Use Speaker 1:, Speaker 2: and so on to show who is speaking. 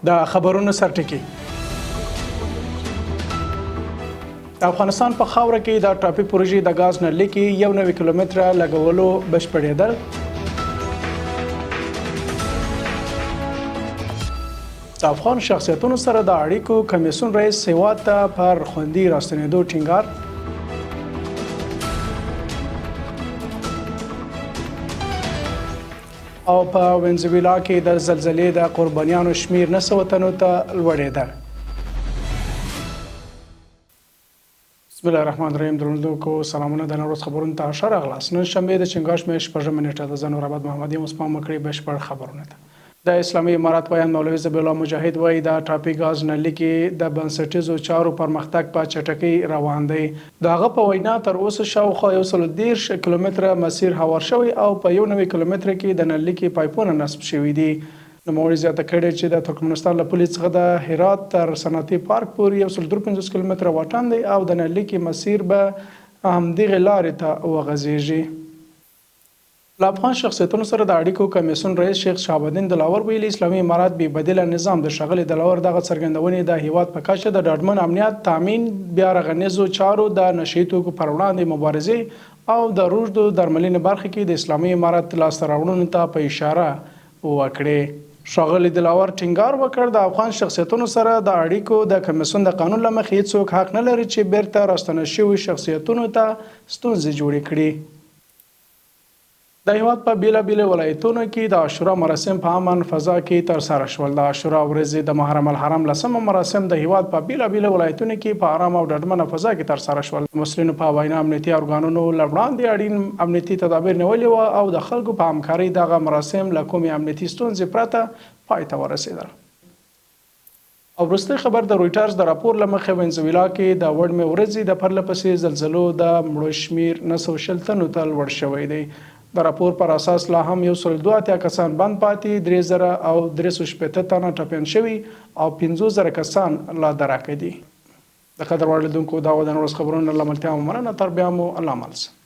Speaker 1: د خبرونو سرټکی. د افغانستان په خاوره کې د ټاپي پروژې د غاز نللیکې 91 کیلومتره لګولو بشپړېدل. د افغان شخصیتونو سره د اړیکو کمیسیون رئیس هیواد ته پر خوندي راستنېدو ټینګار. او په وینزویلا کې د زلزلې د قربانیانو شمیر 900 تنو ته لوړېده. بسم الله الرحمن الرحیم. درنودونکو سلامونه، د نن ورځ خبرونو ته ښه راغلاست. نن شنبه د چنګاښ میاشت 6مه نیټه ده. زه نور آباد محمدي یم. اوس پام وکړئ بشپړ خبرونه ته. د اسلامي امارت ویاند مولوي ذبیح الله مجاهد وایي، د ټاپي ګاز نللیکې د بنسټیزو چارو پرمختګ په چټکۍ روان دی. د هغه په وینا، تر اوسه شاوخوا 130 کیلومتره مسیر هوار شوی او په 91 کیلومتره کې د نللیکې پایپونه نصب شوي دي. نوموړي زیاته کړې چې د ترکمنستان له پولې څخه د هرات تر صنعتي پارک پورې 153 کیلومتره واټن دی او د نللیکې مسیر به همدغې لارې ته وغځېږي. له افغان شخصیتونو سره د اړیکو کمېسیون رئیس شیخ شهاب الدین دلاور ویلي، اسلامي امارت بې بدیله نظام دی. ښاغلي دلاور دغه څرګندونې د هېواد په کچه د ډاډمن امنیت تامین، بیا رغنیزو چارو، د نشهيي توکو پر وړاندې مبارزې او د روږدو درملنې برخه کې د اسلامي امارت لاسته راوړنو ته په اشاره وکړې. ښاغلي دلاور ټینګار وکړ، د افغان شخصیتونو سره د اړیکو د کمېسیون د قانون له مخې هېڅوک حق نه لري چې بېرته راستنه شویو شخصیتونو ته ستونزې جوړې کړي. د هېواد په بېلابېلو ولایتونو کې د عاشورا مراسم په امن فضا کې ترسره شول. د عاشورا ورځې د محرم الحرام لسمه مراسم د هېواد په بېلابېلو ولایتونو کې په ارامه او ډاډمنه فضا کې ترسره شول. د مسؤلینو په وینا، امنیتي ارګانونو له وړاندې اړین امنیتي تدابیر نیولي و او د خلکو په همکارۍ دغه مراسم له کومې امنیتي ستونزې پرته پای ته ورسېدل. او وروستی خبر، د رویټرز د راپور له مخې وینزویلا کې د وړمې ورځې د پرله پسې زلزلو د مړو شمیر 920 تنو ته لوړ شوی دی. د راپور پر اساس لا هم 182 کسان بند پاتې، 3360 تنه ټپیان شوي او 50,000 کسان لا درکه دي. د قدر وړ لیدونکو، دا و د نن ورځ خبرونه. له ملتیا مو مننه، تر بیا مو الله مل شه.